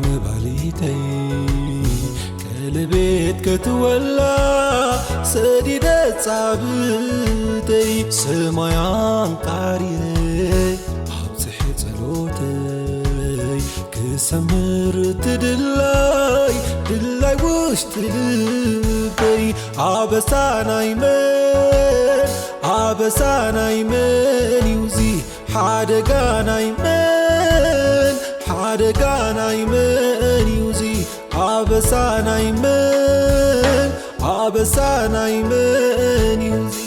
መባሊተይ ቀለቤት ከትወላ ሰዲደ ጻብተይ ሰማይ ኣንቃሪረ ኣብጽሐ ጸሎተይ ክሰምር ትድላይ ድላይ ውሽጢ ልበይ ኣበሳ ናይ መን ኣበሳ ናይ መን እዩ እዚ ሓደጋ ናይ መን ሓደጋ ናይ መን እዩ እዚ ኣበሳ ናይ መን ኣበሳ ናይ መን እዩ እዚ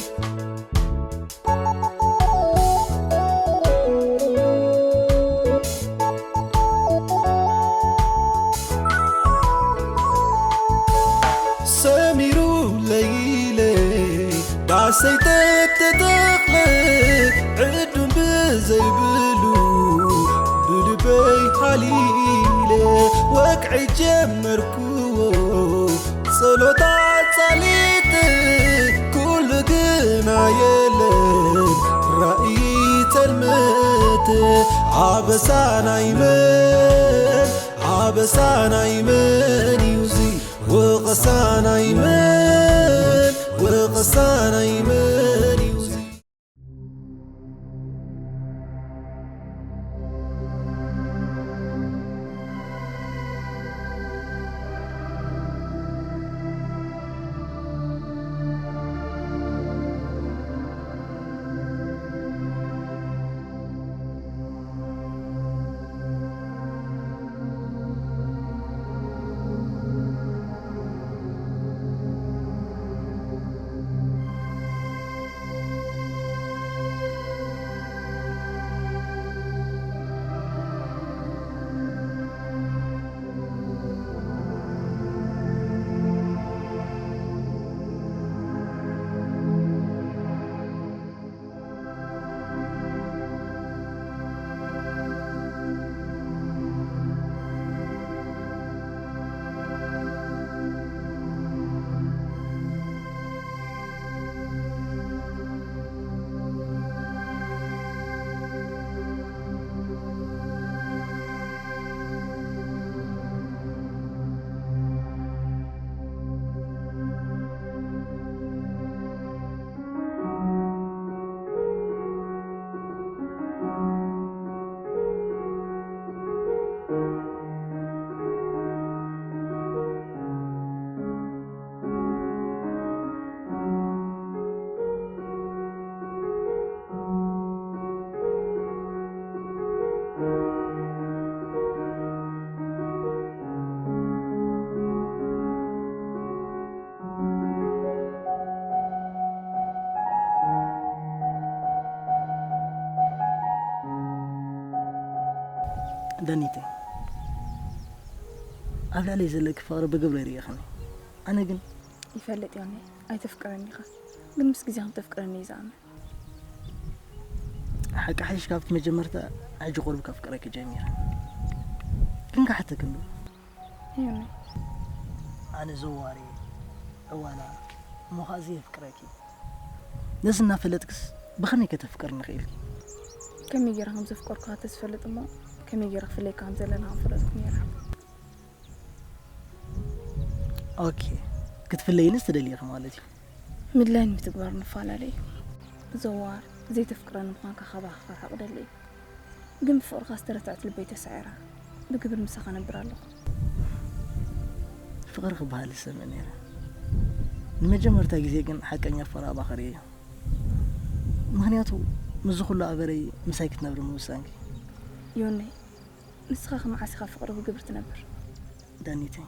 ሰሚሩ ለይለ ዳሰይ ተተተኽለ ዕዱም ብዘይብሉ ብልበይ ሃሊለ ወቅዒ ጀመርኩዎ ጸሎታ ጸሊት ኩሉ ግና የለን ራእይ ጸልመት ኣበሳ ናይ መን ኣበሳ ናይ መን እዩ እዚ ወቐሳ ናይ መን ወቐሳ ናይ መን እዩ እዚ ዳኒተይ፣ ኣብ ልዕለይ ዘለኪ ፍቕሪ ብግብሪ ርኢኽኒ። ኣነ ግን ይፈልጥ ዮኒ፣ ኣይተፍቅረኒ ኢኻ፣ ግን ምስ ግዜ ከም ተፍቅረኒ እዩ ዝኣምን። ሓቂ ሓይሽ ካብቲ መጀመርታ ሕጂ ቁሩብ ከፍቅረኪ ጀሚረ። ግን ክሓተኪ እንዶ? ዮኒ። ኣነ ዘዋሪ፣ ዕዋላ፣ እሞ ኸኣ ዘየፍቅረኪ። ነዚ እናፈለጥክስ ብኸመይ ከተፍቅርኒ ኽኢልኪ? ከመይ ገይረ ከም ዘፍቀርኩኻ ተዝፈልጥ እሞ፣ ከመይ ገይረ ክፍለየካ ከም ዘለኒ ከም ፈለጥኩ ነይረ። ኦኬ፣ ክትፍለይንስ ትደልዪ ኢኺ ማለት እዩ? ምድላይን ምትግባርን ይፈላለ እዩ። ዘዋር፣ ዘይተፍቅረኒ ምዃንካ ካባኻ ክርሕቕ እደሊ እየ። ግን ብፍቕርኻ ዝተረትዐት ልበይ ተሳዒራ፣ ብግብሪ ምሳኻ እነብር ኣለኹ። ፍቕሪ ክበሃል ይሰምዕ ነይረ። ንመጀመርታ ግዜ ግን ሓቀኛ ፍቕሪ ኣባኺ ርእየ። ምኽንያቱ፣ ምስዚ ኩሉ ኣበረይ ምሳይ ክትነብሪ ምውሳንኪ። ዮነይ፣ ንስኻ ከመዓስ ኢኻ ፍቕሪ ብግብሪ ትነብር? ዳኒተይ፣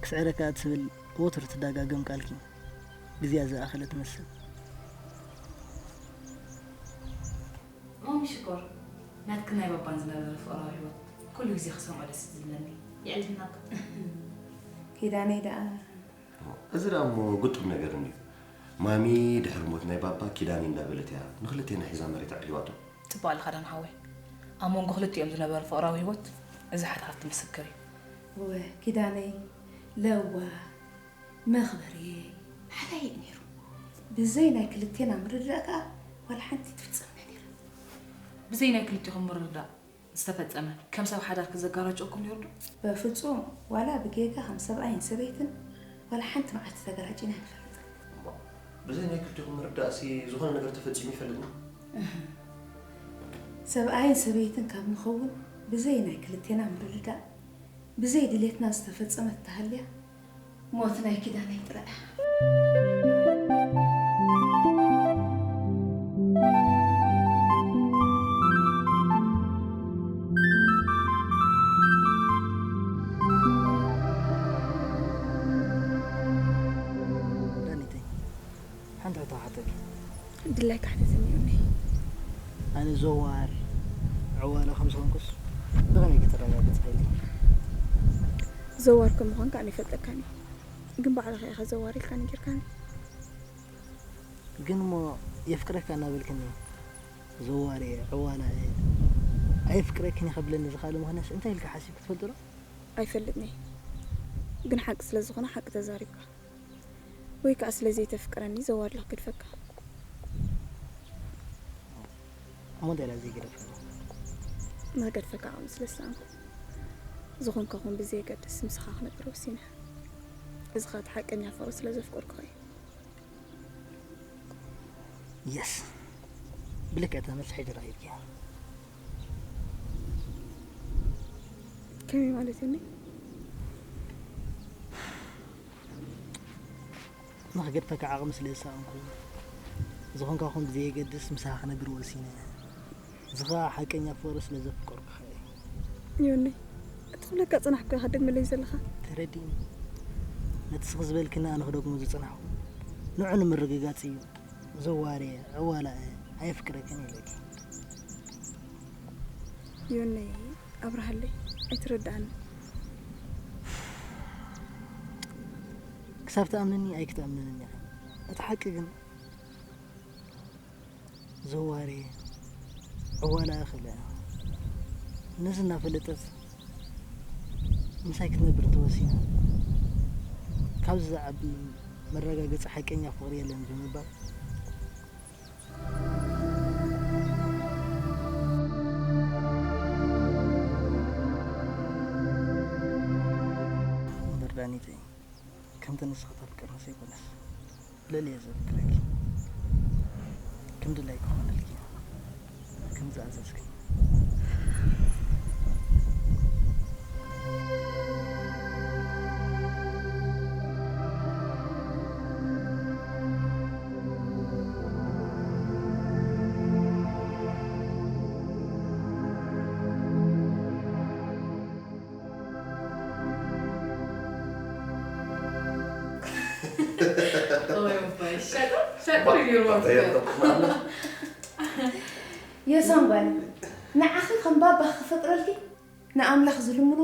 ክስዕረካ እትብል ወትሩ ትደጋገም ቃልኪ፣ ግዜኣ ዝኣኸለ ትመስል። ማሚ ሽኮር፣ ናትክን ናይ ባባን ዝነበረ ፍቕራዊ ህይወት ኩሉ ግዜ ክሰምዖ ደስ ዝብለኒ። የዕልልናካ። ኪዳነይ ደኣ? እዚ ደኣ እሞ ግጡም ነገር እንድዩ። ማሚ ድሕሪ ሞት ናይ ባባ ኪዳነይ እንዳበለት እያ ንኽልቴና ሒዛ መሬት ኣዕሊባቶ። ጽቡቕ ኣለኻ ዳን ሓወይ። ኣብ መንጎ ክልቲኦም ዝነበረ ፍቕራዊ ህይወት እዚ ሓደ ካብቲ ምስክር እዩ። እወ፣ ኪዳነይ ለዋህ፣ መኽበርየይ፣ ሓላየይ እዩ ነይሩ። ብዘይ ናይ ክልቴና ምርድዳእ ከኣ ዋላ ሓንቲ ትፍጸም ነይራ። ብዘይ ናይ ክልቲኹም ምርድዳእ ዝተፈጸመ ከም ሰብ ሓዳር ክዘጋራጨወኩም ነይሩ ዶ? በፍጹም። ዋላ ብጌጋ ከም ሰብኣይን ሰበይትን ዋላ ሓንቲ መዓልቲ ተገራጪና ኣይንፈልጥን። እሞ፣ ብዘይ ናይ ክልቲኹም ምርዳእሲ ዝኾነ ነገር ተፈጺሙ ይፈልጥ ነው? እህ። ሰብኣይን ሰበይትን ካብ ንኸውን ብዘይ ናይ ክልቴና ምርድዳእ ብዘይ ድሌትና ዝተፈጸመት ተሃልያ ሞት ናይ ኪዳነይ ጥራይ። ዳኒተይ፣ ሓንቲ ሕቶ ክሓተኪ። ድላይካ ሕተተኒ ዮኒ። ኣነ ዘዋር ዕዋላ ከም ዝኾንኩስ ብኸመይ ከተረጋግጽ ክኢልኪ? ዘዋር ከም ምዃንካ ኣነ ይፈልጠካን እየ። ግን ባዕልኻ ኢኻ ዘዋር ኢልካ ነጊርካኒ። ግን እሞ የፍቅረካ እናበልክኒ ዘዋር እየ፣ ዕዋላ እየ፣ ኣየፍቅረክን እየ ከብለኒ ዝኽኣለ ምኽንያትስ እንታይ ኢልካ ሓሲብኪ ትፈልጢ ዶ? ኣይፈልጥን እየ። ግን ሓቂ ስለ ዝኾነ ሓቂ ተዛሪብካ። ወይ ከኣ ስለ ዘይተፍቅረኒ ዘዋር ኢለ ክገድፈካ። እሞ እንታይ ኢላ ዘይገደፍክኒ? ንኽገድፈካ ዓቕሚ ስለ ዝሰኣንኩ። ዝኾንካ ኹን ብዘየገድስ ምሳኻ ክነብር ወሲነ። እዚ ኸኣ እቲ ሓቀኛ ፍቕሪ ስለ ዘፍቀርኩኻ እዩ። የስ። ብልክዕ እታ መልሲ ሕጂ ረኺብኪያ። ከመይ ማለት ዮኒ? ንኽገድፈካ ዓቕሚ ስለ ዝሰኣንኩ፣ ዝኾንካ ኹን ብዘየገድስ ምሳኻ ክነብር ወሲነ። እዚ ኸኣ ሓቀኛ ፍቕሪ ስለ ዘፍቀርኩኻ እዩ። ዮኒ፣ እቲ ክብለካ ዝጸናሕኩ ኢኻ ትደግመለይ ዘለኻ። ተረዲእኒ። ነቲ ስኺ ዝበልክኒ ኣነ ክደግሞ ዝጸናሕኩ ንዑ ንምርግጋጽ እዩ። ዘዋር እየ፣ ዕዋላ እየ፣ ኣየፍቅረክን ኢለኪ። ዮኒ፣ ኣብርሃለይ፣ ኣይትረድኣኒ። ክሳብ ትኣምንኒ ኣይክትኣምንኒ ኢኺ። እቲ ሓቂ ግን ዘዋር እየ፣ ዕዋላ እየ ክብላ እያ። ነዚ እናፈለጠት ምሳይ ክትነብር እንተወሲና፣ ካብዚ ዝዓቢ መረጋገጺ ሓቀኛ ፍቕሪ የለን ብምባል፣ እምበር ዳኒተይ፣ ከምቲ ንስኺ ተፍቅርንስ ኣይኮነስ፣ ልዕሊ እየ ዘፍቅረኪ። ከም ድላይ ክኾነልኪ፣ ከም ዝኣዘዝክኒ። ዮሳን ጓል፣ ንዓኺ ከም ባባኺ ክፈጥረልኪ ንኣምላኽ ዝልምኖ፣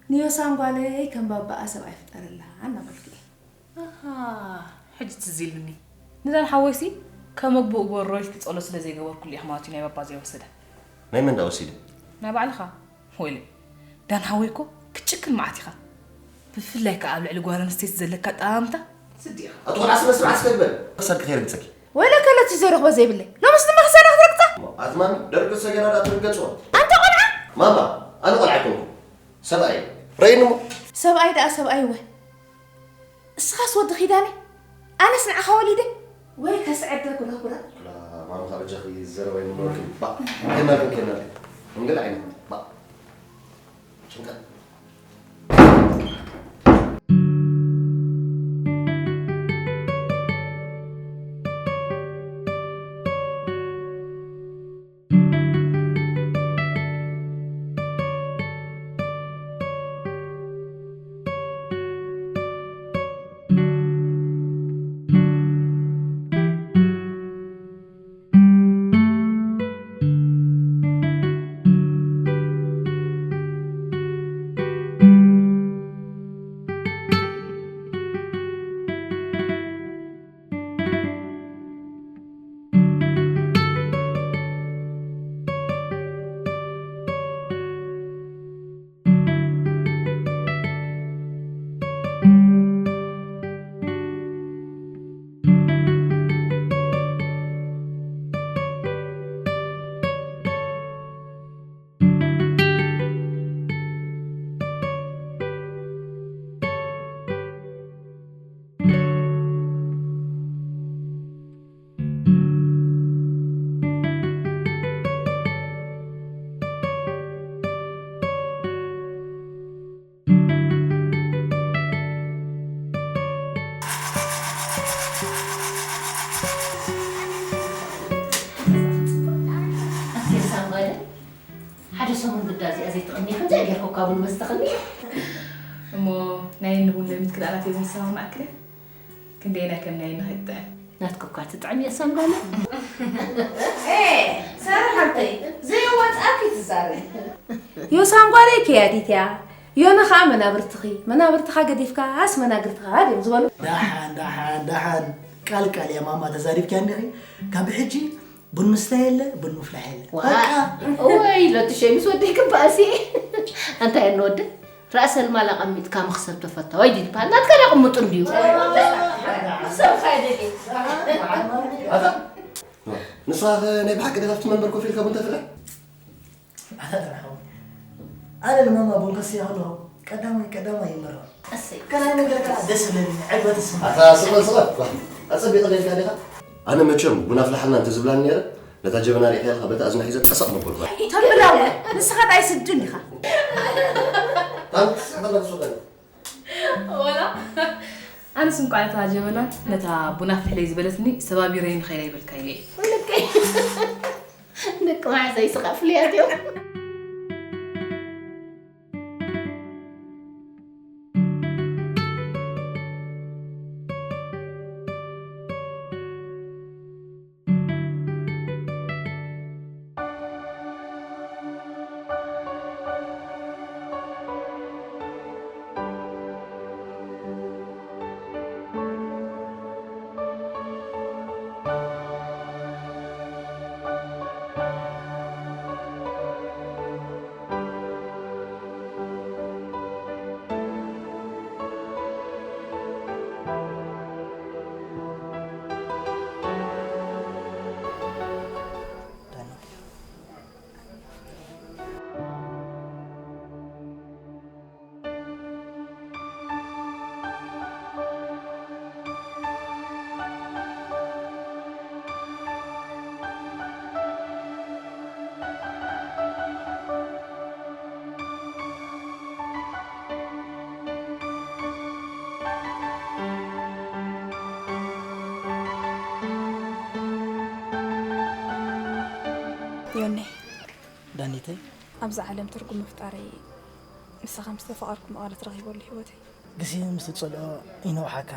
ንዮሳን ጓለይ ከም ባባኣ ሰብኣይ ፍጠረላ እናበልኪ። ኣሃ፣ ሕጂ ትዝ ኢሉኒ። ንዳን ሓወይሲ ከም ኣቦኡ ጎሮልኪ ጸሎት ስለ ዘይገበርኩሉ ኢኺ ማለት እዩ ናይ ባባ ዘይወሰደ። ናይ መን ደኣ ወሲደ? ናይ ባዕልኻ። ወይለ፣ ዳን ሓወይ እኮ ክትጭክን መዓት ኢኻ። ብፍላይ ከኣ ኣብ ልዕሊ ጓል ኣንስተይቲ ዘለካ ኣጠማምታ ስዲ ኢኻ። ኣቶ ቆልዓ ስነ ስርዓት ስለ ግበር። ክሳድኪ ከይርግጸኪ። ወይለ ከለቲ ዘይረኽቦ ዘይብለይ። ሎምስ ድማ ክሳዳ ክትረግጻ? ኣትማሚ፣ ደርጊ ሰገራ ደኣ ትርገጽዎ። ኣንታ ቆልዓ! ማማ፣ ኣነ ቆልዓ ኣይኮንኩ። ሰብኣይ። ረእይኒ እሞ። ሰብኣይ ደኣ ሰብኣይ ወ። እስኻስ ወዲ ኪዳነ፣ ኣነስ ንዓኻ ወሊደ ወይ ከስዕደ ጉራጉራ። ክላ ማማ ካብ በጃኺ ዘረባ ይምኖርክን። ባ፣ ከናልክን፣ ከናልክን። እንግል ዓይነት። ባ። ጭንቀት። ሰሙን ግዳ እዚኣ ዘይትቕኒ፣ ከምዚኣ ጌርካ እኳ ቡን መስተኽኒ። እሞ ናይ ንቡን ለሚት ክዳናት እየ ዝንሰማማዕ ክለ? ክንደየናይ ከም ናይ ንኸይጥዕም? ናትካ እኳ ትጥዕም እየ ሰንጓለ። ኤ፣ ሳራ ሓብተይ፣ ዘይወጻእኪ ትዛረቢ። ዮ ሳንጓለይ ከያዲት እያ። ዮና ኸኣ መናብርትኺ፣ መናብርትኻ ገዲፍካ ኣስ መናግርትኻ ድዮም ዝበሉ። ዳሓን፣ ዳሓን፣ ዳሓን። ቃል ቃል እያ ማማ ተዛሪብኪያ እንዲኺ። ካብ ሕጂ ቡን ምስታይ የለ፣ ቡን ምፍላሕ የለ። ዋ፣ በቃ። እወይ፣ ሎቲ ሸሚስ ወደይ ክበኣሲ። ኣንታይ እንወደ? ራእሰል ማል ኣቐሚጥካ መኽሰብ ተፈታዋይ ድዩ ዝበሃል? ናትካ ዳቕምጡ እንድዩ። ሰብ ኻይደሊ። ኣታ፣ ንስኻ ኸ ናይ ብሓቂ ዲኻ ኣብቲ መንበር ኮፍ ኢልካ ቡን ተፍልሕ? ኣታ ደሓን ሓወይ፣ ኣነ ንማማ ቡን ከስትያ ከለኹ ቀዳማይ ቀዳማይ ይመረቕ። እሰይ። ካልኣይ ነገር ከኣ ደስ ይብለኒ፣ ዕግበት ይስምዓኒ። ኣታ ስቕ በል፣ ስቕ በል። ኣጸቢቐ ጌርካ ዲኻ? ኣነ መቸም ቡን ኣፍልሓልና እንተዝብላኒ ነይረ፣ ነታ ጀበና ርኢኻያ ኢልካ በታ እዝና ሒዘ ጠሰቕ መበልኩ። ተንብላው፣ ንስኻ እንታይ ስድን ኢኻ? ኣንተ ስቕ በል፣ ስቕ በል። ወላ ኣነስ እንቋዕ ነታ ጀበናን ነታ ቡን ኣፍልሕለይ ዝበለትኒ ሰባቢረዮ ንኸይዳ ይበልካ ኢለ እየ። ወለቀይ። ደቂ መሓዛይ ስቓ ፍሉያት እዮም። ዮኔ፣ ዳኒተይ፣ ኣብዚ ዓለም ትርጉም ምፍጣረይ ንስኻ ምስ ተፋቐርኩ መቐረት ረኺበሉ ህይወተይ። ግዜ ምስ ትጸልኦ ይነውሓካ፣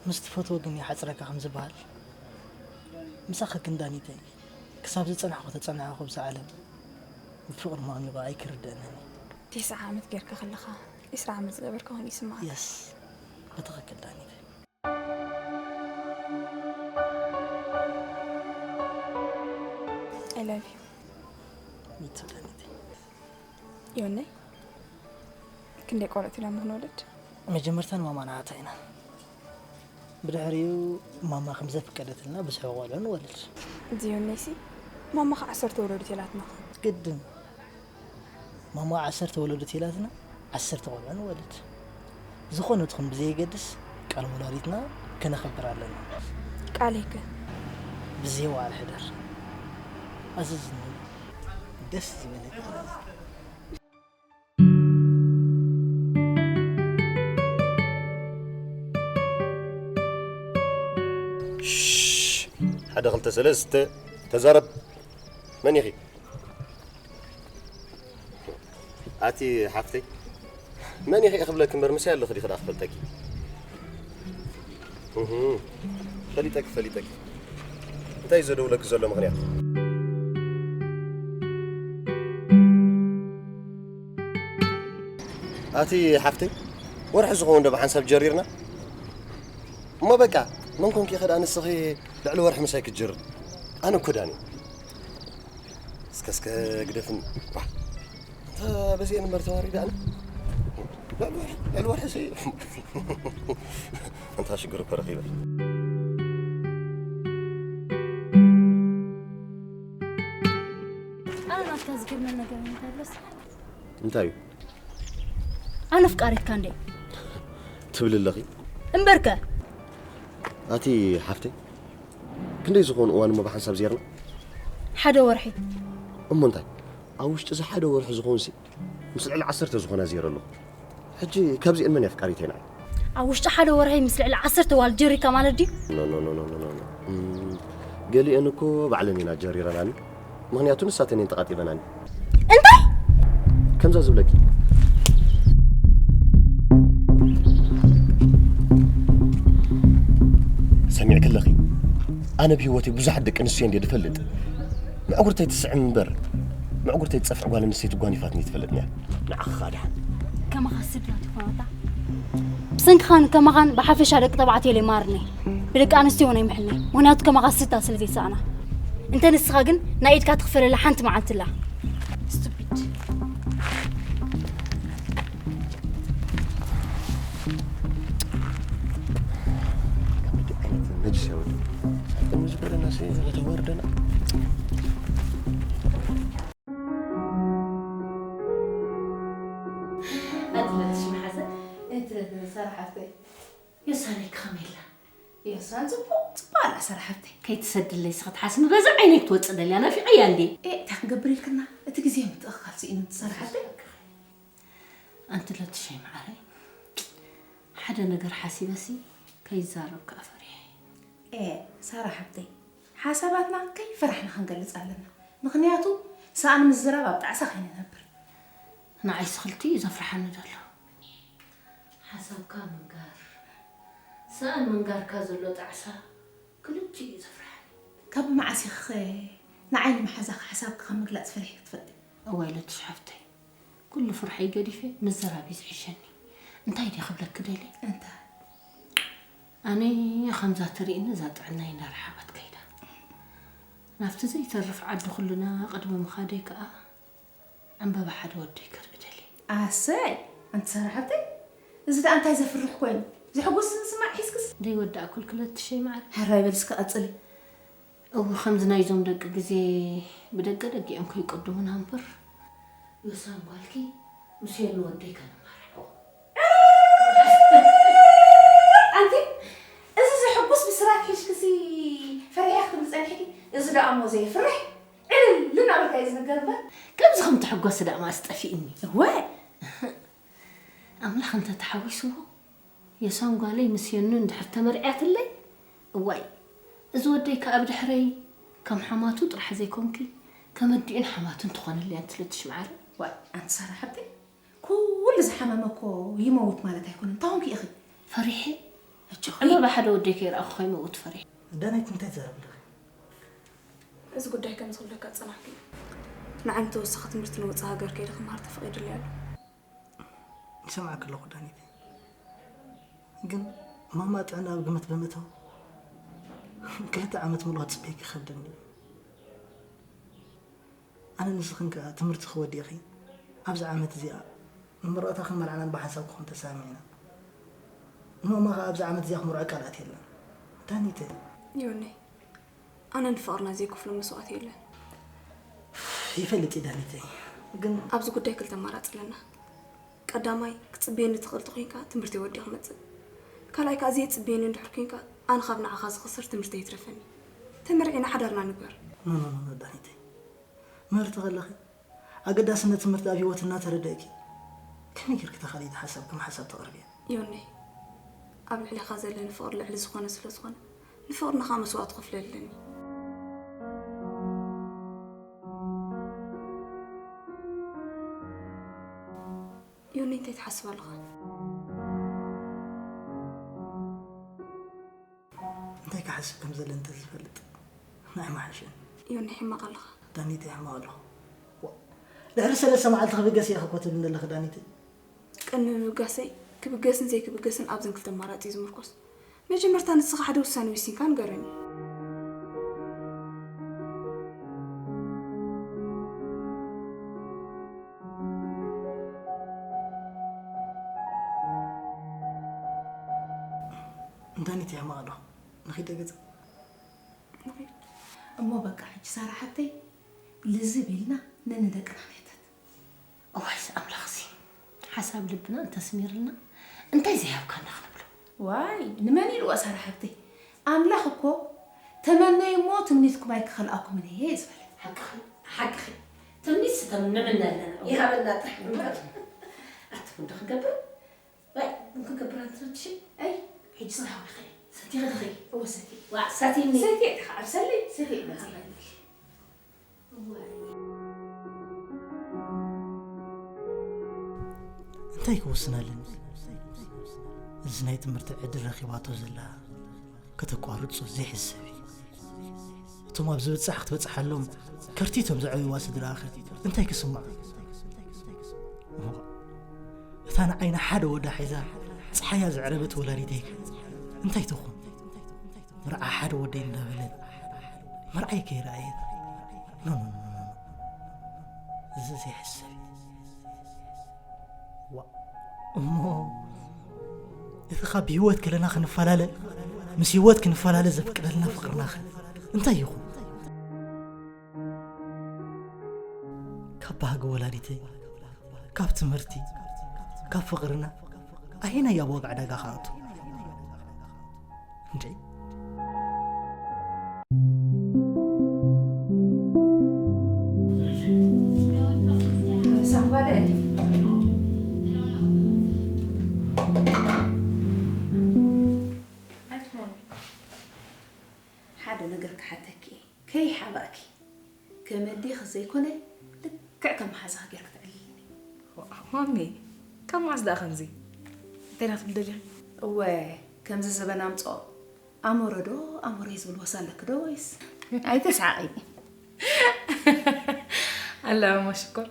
ምስ ትፈትዎ ግን ይሓጽረካ ከም ዝበሃል፣ ምሳኺ ግን ዳኒተይ፣ ክሳብ ዝጸናሕኩ ተጸናሕኩ፣ ኣብዚ ዓለም ብፍቕሪ ማሚቑ ኣይክርደእንን እዩ። ቴስዓ ዓመት ጌርካ ከለኻ፣ ዒስራ ዓመት ዝገበርካ ኮይኑ ይስምዓካ። የስ፣ ብትኽክል ዳኒተይ። I love you። Me too ዳኒተይ። ዮነይ፣ ክንደይ ቆልዑት ኢና እሞ ክንወልድ? መጀመርታ ንማማ ንዓታ ኢና። ብድሕሪኡ ማማ ከም ዘፍቀደትልና ብዙሕ ቆልዑ ንወልድ። እዚ ዮነይሲ፣ ማማ ኸዓ ዓሰርተ ወለዱ ተላትና። ግድን። ማማ ዓሰርተ ወለዱ ተላትና፣ ዓሰርተ ቆልዑ ንወልድ። ዝኾነ ትኹን ብዘየገድስ፣ ቃል ወላዲትና ከነኽብር ኣለና። ቃለይ ከ? ብዘይወዓል ሕደር። ኣዘዝኒ። ደስ ዝበለካ። ሽሽ፣ ሓደ ክልተ ሰለስተ፣ ተዛረብ። መን ኢኺ? ኣቲ ሓፍተይ፣ መን ኢኺ ክብለኪ እምበር ምሳይ ኣለኺ ዲኺ ደኣ ክፈልጠኪ? እህ፣ ፈሊጠኪ፣ ፈሊጠኪ። እንታይ እዩ ዘደውለኪ ዘሎ ምኽንያት? ኣቲ ሓፍተይ፣ ወርሒ ዝኸውን ዶ ብሓንሳብ ጀሪርና? እሞ በቃ፣ መን ኮንኪ ኢኺ ደኣ ንስኺ ልዕሊ ወርሒ ምሳይ ክትጅርር? ኣነ እኮ ዳኒ። እስከ፣ እስከ ግደፍኒ። ዋ፣ እንተ በዚኤን እምበር ተዋሪደ ኣነ። ልዕሊ ወርሒ፣ ልዕሊ ወርሒ ሲ-፣ እንታ ሽግር እኮ ረኺበ። ኣነ ናትካ ዝገርመኒ ነገር እንታይ ብለስ? እንታይ እዩ? ኣነ ኣፍቃሪትካ እንዴ? ትብሊ ኣለኺ? እምበርከ? ኣቲ ሓፍተይ፣ ክንደይ ዝኾኑ እዋን እሞ ብሓንሳብ ዜርና? ሓደ ወርሒ። እሞ እንታይ? ኣብ ውሽጢ እዚ ሓደ ወርሒ ዝኾንሲ ምስ ልዕሊ ዓሰርተ ዝኾና ዜረ ኣለኹ። ሕጂ ካብዚአን መን እያ ኣፍቃሪተይ ንዓይ? ኣብ ውሽጢ ሓደ ወርሒ ምስ ልዕሊ ዓሰርተ ዋል ጀሪካ ማለት ድዩ? ኖ፣ ኖ፣ ኖ፣ ኖ፣ ኖ፣ ኖ። እም፣ ገሊአን እኮ ባዕለን ኢና ጀሪረናኒ። ምኽንያቱ ንሳተን እየን ተቓጢበናኒ። ከምዛ ዝብለኪ። ሰሚዕኪ ኣለኺ? ኣነ ብህይወተይ ብዙሓት ደቂ ኣንስትዮ እንድየ ዝፈልጥ። ምዕጉርተይ ትስዕም እምበር፣ ምዕጉርተይ ትጸፍዕ ጓል ኣንስተይቲ ጓኒፋትኒ ትፈልጥኒ እያ። ንዓኺ ኸኣ ደሓን። ከማኻ ስድራ ትኾናታ። ብሰንክኻን ከማኻን ብሓፈሻ ደቂ ተባዕትዮ ኢለ ይማርኒ። ብደቂ ኣንስትዮ እውን ኣይምሕልኒ። ምኽንያቱ ከማኻ ስድራ ስለ ዘይሰኣና። እንተ ንስኻ ግን ናይ ኢድካ ትኽፈለላ ሓንቲ መዓልቲ ኣላ። ስቱፒድ። ከምዚ ዓይነት ነጅስ ያወደ። ሳጥን ዝብለና ሰ ተወርደና። ኣትለትሽ መሓዘ። እቲ ሰራሓፍተይ። ዮሳነይ ከመይ ኣላ? ዮሳን ጽቡቕ፣ ጽቡቕ ኣላ ሰራሓፍተይ። ከይትሰድለይ ስኻ ትሓስሚ በዛ ዓይነይ ክትወጽእ ደልያ ናፊቐያ እንዴ? ኤ፣ እንታይ ክንገብር ኢልክና? እቲ ግዜ ምትእኽኻል ስኢኑ ሰራሓፍተይ። ኣንቲ ለትሸይ መዓረይ፣ ሓደ ነገር ሓሲበሲ ከይዛረብ ከኣ ፈሪሐ። ኤ፣ ሳራ ሓብተይ፣ ሓሳባትና ከይፈራሕና ክንገልጽ ኣለና። ምኽንያቱ፣ ሰኣን ምዝራብ ኣብ ጣዕሳ ከይንነብር። ንዓይስ ክልቲኡ እዩ ዘፍርሓኒ ዘሎ። ሓሳብካ ምንጋር፣ ሰኣን ምንጋርካ ዘሎ ጣዕሳ ክልቲኡ እዩ ዘፍርሓኒ። ካብ መዓስ ኢኺ ንዓይ ንምሓዛኺ ሓሳብኪ ካብ ምግላጽ ፈሪሕኪ ትፈልጢ? እዋይ ለትሽ ሓፍተይ፣ ኩሉ ፍርሐይ ገዲፈ ምዝራብ እዩ ዝሕሸኒ። እንታይ ድየ ክብለኪ ደልየ? እንታይ? ኣነ ከምዛ ትርእይኒ እዛ ጥዕናይ እንዳረሓቐት ከይዳ። ናብቲ ዘይተርፍ ዓዲ ኩልና ቅድሚ ምኻደይ ከኣ ዕምበባ ሓደ ወደይ ክርኢ ደልየ። ኣሰይ! ኣንቲ ሳራ ሓብተይ፣ እዚ ደኣ እንታይ ዘፍርሕ ኮይኑ? ዘሕጉስ ስማዕ ሒዝክስ? ደይወዳእኩልኪ ለትሸይ መዓር። ሕራይ በል እስከ ቀጽሊ። እወ፣ ከምዚ ናይዞም ደቂ ግዜ ብደገ ደጊኦም ከይቅድሙና እምበር፣ ዮሳን ጓልኪ ምስ ሄሉ ወደይ ከነማርሖ። ኣንቲ፣ እዚ ዘሕጉስ ብስራት ሒዝክሲ ፈሪሐ ክትብሊ ጸኒሕኪ? እዚ ደኣ እሞ ዘየፍርሕ? ዕልል እናበልካ እዩ ዝንገር እምበር። ከምዚ ከም ትሕጎሲ ደኣ መኣስ ጠፊእኒ። እወ። ኣምላኽ እንተ ተሓዊስዎ፣ የሳን ጓለይ ምስ የኑ እንድሕር ተመርዕያትለይ፣ እዋይ፣ እዚ ወደይ ከኣ ብድሕረይ ከም ሓማቱ ጥራሕ ዘይኮንኪ፣ ከም ኣዲኡን ሓማቱን ትኾንለይ ኣንቲ ለትሽ መዓረይ። ዋይ፣ ኣንቲ ሳራ ሓብተይ፣ ኩሉ ዝሓመመ እኮ ይመውት ማለት ኣይኮነን። እንታይ ኾንኪ ኢኺ? ፈሪሐ። ኣጆኺ። ዕምበባ ሓደ ወደይ ከይረኣኹ ከይመውት ፈሪሐ። ዳናይት እንታይ ትዛረቢ ኣለኺ? እዚ ጉዳይ ከም ዝኽብደካ ዝጸናሕኩ እዩ። ንዓይ ንተወሳኺ ትምህርቲ ንወጻኢ ሃገር ከይደ ክመሃር ተፈቒዱለይ ኣሎ። ይሰምዓኪ ኣለኹ ዳኒት። ግን ማማ ጥዕና ኣብ ግምት ብምእታው ክልተ ዓመት ምሉእ ክጽበየኪ ይኸብደኒ እዩ። ኣነ ንስኽን ከኣ ትምህርትኺ ወዲእኺ ኣብዚ ዓመት እዚኣ ንመርዖታኽን መርዓናን ብሓንሳብ ክኾን ተሰማሚዕና። ንማማ ከኣ ኣብዚ ዓመት እዚኣ ክምርዖ ቃል ኣትየላ። ዳኒተይ። ዮኒ፣ ኣነ ንፍቕርና ዘይከፍሎ መስዋእቲ የለን። ይፈልጥ እየ ዳኒተይ፣ ግን ኣብዚ ጉዳይ ክልተ ኣማራጺ ኣለና። ቀዳማይ፣ ክትጽበየኒ ትኽእል ተኾይንካ ትምህርተይ ወዲእ ክመጽእ። ካልኣይ ከኣ፣ ዘይትጽበየኒ እንድሕር ኮይንካ፣ ኣነ ካብ ንዓኻ ዝኽስር ትምህርተይ ይትረፈኒ። ተመርዒና ሓዳርና ንግበር። ኖ፣ ኖ፣ ኖ፣ ኖ፣ ዳኒተይ። ምህርቲ ከለኺ፣ ኣገዳስነት ትምህርቲ ኣብ ህይወት እናተረደእኪ፣ ከመይ ጌርኪ እታ ካልኣይቲ ሓሳብ ከም ሓሳብ ተቕርብያ? ዮኒ፣ ኣብ ልዕሌኻ ዘለኒ ፍቕሪ ልዕሊ ዝኾነ ስለ ዝኾነ፣ ንፍቕርና ኸኣ መስዋእቲ ክፍለ ኣለኒ። ዮኒ፣ እንታይ ትሓስብ ኣለኻ? እንታይ ክሓስብ ከም ዘለኒ እንተዝፈልጥ፣ ንዓይ ምሓሸኒ። ዮኒ፣ ሕማቕ ኣለኻ። ዳኒተይ፣ ሕማቕ ኣለኹ። ዋ፣ ድሕሪ ሰለስተ መዓልቲ ክብገስ እየ እኮ ትብልኒ ዘለኺ፣ ዳኒተይ። ቅድሚ ምብጋሰይ፣ ክብገስን ዘይክብገስን ኣብዘን ክልተ ኣማራጺ እዩ ዝምርኮስ። መጀመርታ ንስኻ ሓደ ውሳነ ወሲንካ ንገረኒ። ዳኒተይ፣ ሕማቕ ኣለኹ። ንኺድ ገዛ። እሞ በቃ፣ ሕጂ ሳራ ሓብተይ፣ ልዝብ ኢልና ነንደቅና ንሕተት። እዋይስ ኣምላኽሲ፣ ሓሳብ ልብና እንተስሚርልና፣ እንታይ ዘይሃብካና ክንብሎ? ዋይ፣ ንመን ኢልዋ ሳራ ሓብተይ? ኣምላኽ እኮ፣ "ተመነዩ እሞ ትምኒትኩም ኣይክኸልኣኩምን እየ" እዩ ዝበለ። ሓቅኺ፣ ሓቅኺ። ትምኒትስ ተም-፣ ንምነ ኣለና። ይሃበና ጥራሕ እምበር። ኣቲ ክንዶ ክንገብር? ዋይ፣ ክንገብር ኣንቲ ትረትሺ? ኣይ፣ ሕጂ ስራሕ ውዒልኺ። ሰቲኺ ዲኺ? እወ፣ ሰትየ። ዋ፣ ሰትይኒ። ሰትየ፣ ተኻዕብሰለይ፣ ሰትየ፣ መጺእ። እዋይ። እንታይ ክውስን ኣለኒ? እዚ ናይ ትምህርቲ ዕድል ረኺባቶ ዘላ ከተቋርጾ ዘይሕሰብ እዩ። እቶም ኣብ ዝብጻሕ ክትበጽሓሎም ከርቲቶም ዘዕብይዋ ስድራኸ እንታይ ክስምዖም? እሞ እታ ንዓይና ሓደ ወዳ ሒዛ ጸሓያ ዘዕረበት ወላዲተይከ እንታይ ትኹን? መርዓ ሓደ ወደይ እንዳበለት መርዓይ ከይረኣየት። ኖ፣ ኖ፣ ኖ፣ ኖ፣ ኖ። እዚ ዘይሕሰብ እዩ። ዋ፣ እሞ እቲ ካብ ህይወት ከለና ክንፈላለ፣ ምስ ህይወት ክንፈላለ ዘፍቅደልና ፍቕርናኸ እንታይ ይኹን? ካብ ባህጊ ወላዲተይ፣ ካብ ትምህርቲ፣ ካብ ፍቕርና ኣየናይ ኣብ ዋጋ ዕዳጋ ክኣቱ? እንዴ? ሓደ ነገር ክሓተኪ እየ። ከይሓባእኪ፣ ከም ኣዴኺ ዘይኮነ፣ ልክዕ ከም መሓዛኺ ጌርኪ ተዕልልኒ። ዋ-፣ ማሚ፣ ካብ መዓስ ደኣ ከምዚ? እንታይ ኢና ትብሊ ደሊኺ? እወ፣ ከምዚ ዘበን ኣምጽኦ። ኣሞረ ዶ ኣሞረይ ዝብል ወሳ ኣለኪ ዶ ወይስ? ኣይተስሓቒ። ኣላ ማማ ሽኮር፣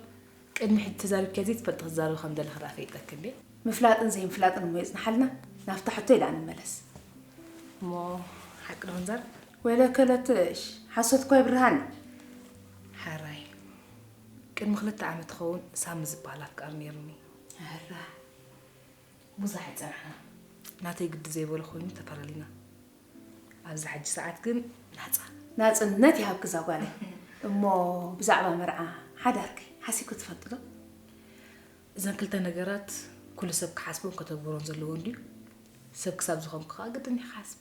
ቅድሚ ሕጂ ተዛሪብኪ ዘይትፈልጢ ክትዛረቢ ከም ዘለኺ ደኣ ፈሊጠኪ እንዴ? ምፍላጥን ዘይምፍላጥን እሞ የጽንሓልና፣ ናብታ ሕቶ ኢላ ንመለስ። እሞ ሓቂ ዶ ክንዛረብ? ወይለከ ለትሽ፣ ሓሶት እኮ የብርሃን። ሓራይ፣ ቅድሚ ክልተ ዓመት ክኸውን ሳሚ ዝበሃል ኣፍቃሪ ነይሩኒ። ኣራ። ብዙሕ ኣይጸናሕና። ናተይ ግዲ ዘይበሎ ኮይኑ ተፈላለና። ኣብዚ ሕጂ ሰዓት ግን ናጻ። ናጽነት ይሃብኪ እዛ ጓለይ። እሞ ብዛዕባ መርዓ ሓዳርኪ ሓሲብኪ ትፈልጢ ዶ? እዘን ክልተ ነገራት ኩሉ ሰብ ክሓስቦን ከተግብሮን ዘለዎ እንድዩ። ሰብ ክሳብ ዝኾንኩ ከኣ ግድን እዩ ክሓስብ።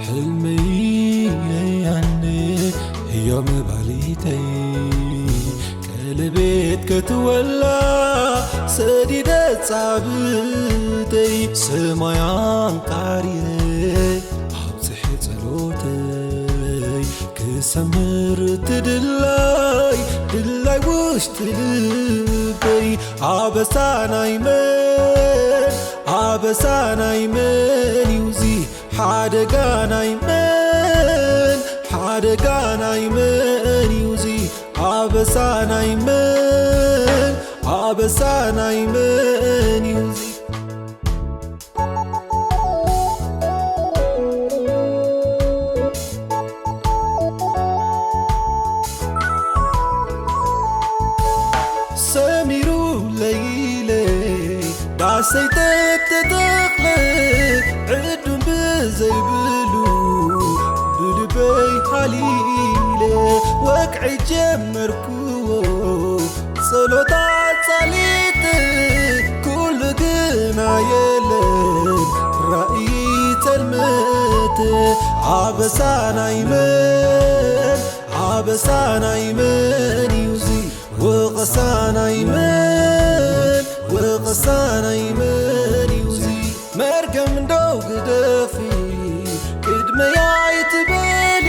ሕልመይ ለያነ ህያው መባሊተይ ቀለቤት ከትወላ ሰዲደ ጻብተይ ሰማይ ኣንቃሪረ ኣብጽሐ ጸሎተይ ክሰምር ትድላይ ድላይ ውሽጢ ልበይ ኣበሳ ናይ መን ኣበሳ ናይ መን እዩ እዚ ሓደጋ ናይ መን ሓደጋ ናይ መን እዩ እዚ ኣበሳ ናይ መን ኣበሳ ናይ መን እዩ እዚ ሰሚሩ ለይለ ዳሰይ ተተተኽለ ዕዱም ብዘይብሉ ብልበይ ሃሊለ ወቅዒ ጀመርኩዎ ጸሎታ ጻሊት ኩሉ ግና የለን ራእይ ጸልመት ኣበሳ ናይ መን ኣበሳ ናይ መን እዩ እዚ ወቐሳ ናይ መን ወቐሳ ናይ መን እዩ እዚ መርገም እንደው ግደፊ ቅድመይ ኣይትበሊ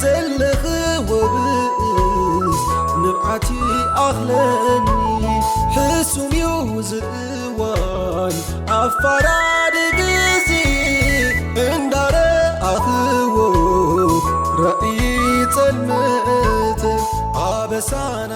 ዘለኽዎ ብእስ ንብዓት ይኣኽለኒ ሕሱም እዩ ዝእዋን ኣፋራዲ ግዜ እንዳረኣኽዎ ራእይ ጸልመት ኣበሳና